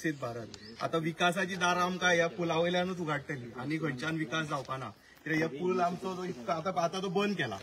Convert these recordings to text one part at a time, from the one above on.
विकसीत भारत. आतां विकासाची दारां आमकां ह्या पुला वयल्यानूच उगाडटली आनी खंयच्यान विकास जावपा ना. कित्याक हे पूल आमचो जो इतको आतां तो बंद केला.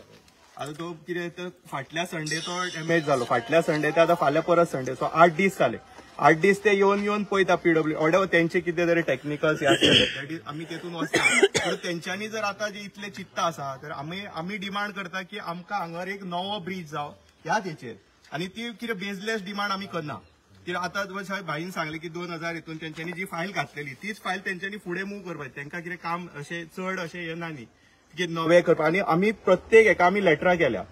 आतां तो कितें तर फाटल्या संडे तो डॅमेज जालो. फाटल्या संडे ते आतां फाल्यां परत संडे, सो 8 दीस जाले. 8 दीस ते येवन येवन पळयता पीडब्ल्यू ऑर्डर तेंचे कितें तरी टॅक्निकल्स हे आसतले, आमी तेतून वचना. पूण तेंच्यांनी जर आतां जे इतले चित्ता आसा तर आमी डिमांड करता की आमकां हांगर एक नवो ब्रीज जावं ह्याच हेचेर. आनी ती कितें बेजलेस डिमांड आमी करना. कित्याक आतां भाईन सांगलें की 2000 हितून तेंच्यांनी जी फायल घातलेली तीच फायल तेंच्यांनी फुडें मूव करपाक. तेंकां कितें काम अशें चड अशें हें ना न्ही की नवें करपाक. आनी आमी प्रत्येक हेका आमी लेटरां केल्या.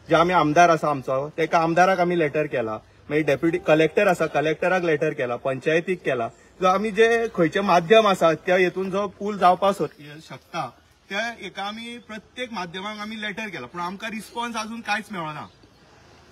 जे आमी आमदार आसा आमचो तेका आमदाराक आमी लेटर केला, मागीर डेप्युटी कलेक्टर आसा कलेक्टराक लेटर केला, पंचायतीक केला. जो आमी जे खंयचे माध्यम आसा त्या हेतून जो पूल जावपाक शकता त्या हेका आमी प्रत्येक माध्यमाक आमी लेटर केला, पूण आमकां रिस्पॉन्स अजून कांयच मेळना.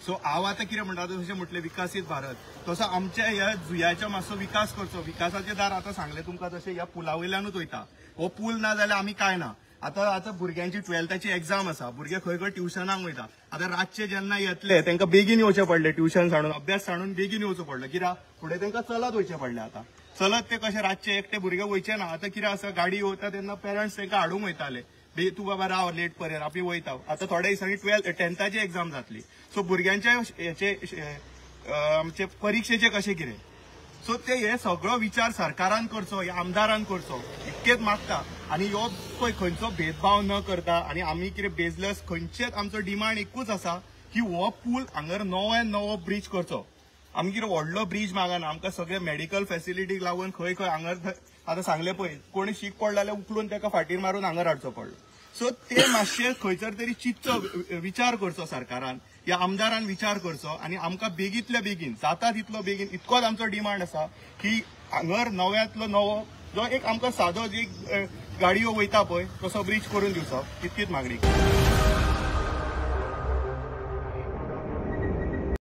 सो हांव आतां कितें म्हणटा जशें म्हटलें विकसीत भारत, तसो आमच्या ह्या जुयाचो मातसो विकास करचो. विकासाचें दार आतां सांगलें तुमकां तशें ह्या पुला वयल्यानूच वयता. हो पूल ना जाल्यार आमी कांय ना. आतां आतां भुरग्यांची 12थाची एग्जाम आसा, भुरगे खंय खंय ट्युशनाक वयता. आतां रातचे जेन्ना येतले तांकां बेगीन येवचें पडलें, ट्युशन सांडून अभ्यास सांडून बेगीन येवचो पडलो. कित्याक फुडें तांकां चलत वयचें पडलें. आतां चलत ते कशें रातचे एकटे भुरगे वयचे ना. आतां कितें आसा गाडी वता तेन्ना पेरंट्स तांकां हाडूंक वयताले, तूं बाबा राव लेट पर्यंत आमी वयता. आतां थोड्या दिसांनी 10थाची एग्जाम जातली. सो भुरग्यांचे हेचे आमचे परिक्षेचे कशें कितें, सो ते हे सगळो विचार सरकारान करचो, ह्या आमदारान करचो इतकेच मागता. आनी ह्यो पळय खंयचो भेदभाव न करता आनी आमी कितें बेजलेस खंयचेच आमचो डिमांड एकूच आसा की हो पूल हांगर नव्यान नवो ब्रीज करचो. आमी कितें व्हडलो ब्रीज मागना, आमकां सगळे मेडिकल फेसिलिटीक लागून खंय खंय हांगर आतां सांगलें पळय कोणी शीक पडलो जाल्यार उखलून ताका फाटीर मारून हांगर हाडचो पडलो. सो ते मातशे खंयसर तरी चिंतचो, विचार करचो सरकारान या आमदारान विचार करचो आनी आमकां बेगींतल्या बेगीन जाता तितलो बेगीन इतकोच आमचो डिमांड आसा की हांगर नव्यांतलो नवो जो एक आमकां सादो जी गाडयो वयता पळय तसो ब्रीज करून दिवचो, इतकीच मागणी.